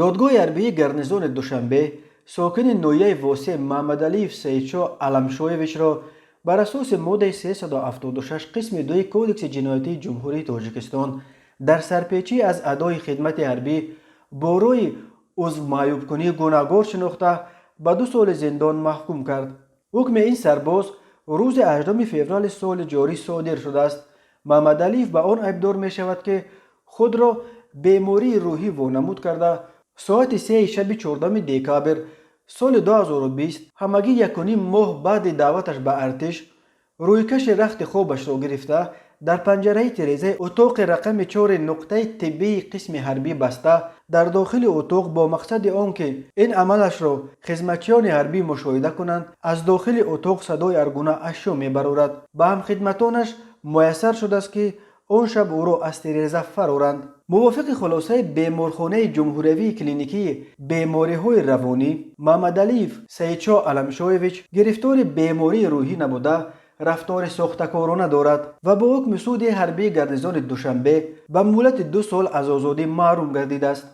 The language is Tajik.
Додгоҳи ҳарбии гарнизони Душанбе сокини ноҳияи Восе Маҳмадалиев Саидшоҳ Аламшоевичро бар асоси моддаи 376 қисми 2 Кодекси ҷиноятии Ҷумҳурии Тоҷикистон дар сарпечӣ аз адои хидмати ҳарбӣ бо роҳи узвмаъюбкунӣ гунаҳгор шинохта, ба 2 соли зиндон маҳкум кард. Ҳукми ин сарбоз рӯзи 8 феврали соли ҷорӣ содир шудааст. Маҳмадалиев ба он айбдор мешавад, ки худро бемории рӯҳӣ вонамуд карда, соати 3-и шаби 14 декабр соли 2020, ҳамагӣ 1,5 моҳ баъди даъваташ ба артиш, рӯйкаши рахти хобашро гирифта, дар панҷараи тирезаи утоқи рақами 4-и нуқтаи тиббии қисми ҳарбӣ баста, дар дохили утоқ бо мақсади он ки ин амалашро хизматчиёни ҳарбӣ мушоҳида кунанд, аз дохили утоқ садои ҳаргуна ашё мебарорад. Ба ҳамхидматонаш муяссар шудааст, ки он шаб ӯро аз тиреза фароранд. Мувофиқи хулосаи беморхонаи ҷумҳуриявии клиникии бемориҳои равонӣ, Маҳмадалиев Саидшоҳ Аламшоевич гирифтори бемории рӯҳӣ набуда, рафтори сохтакорона дорад ва бо ҳукми суди ҳарбии гарнизони Душанбе ба муҳлати 2 сол аз озодӣ маҳрум гардидааст.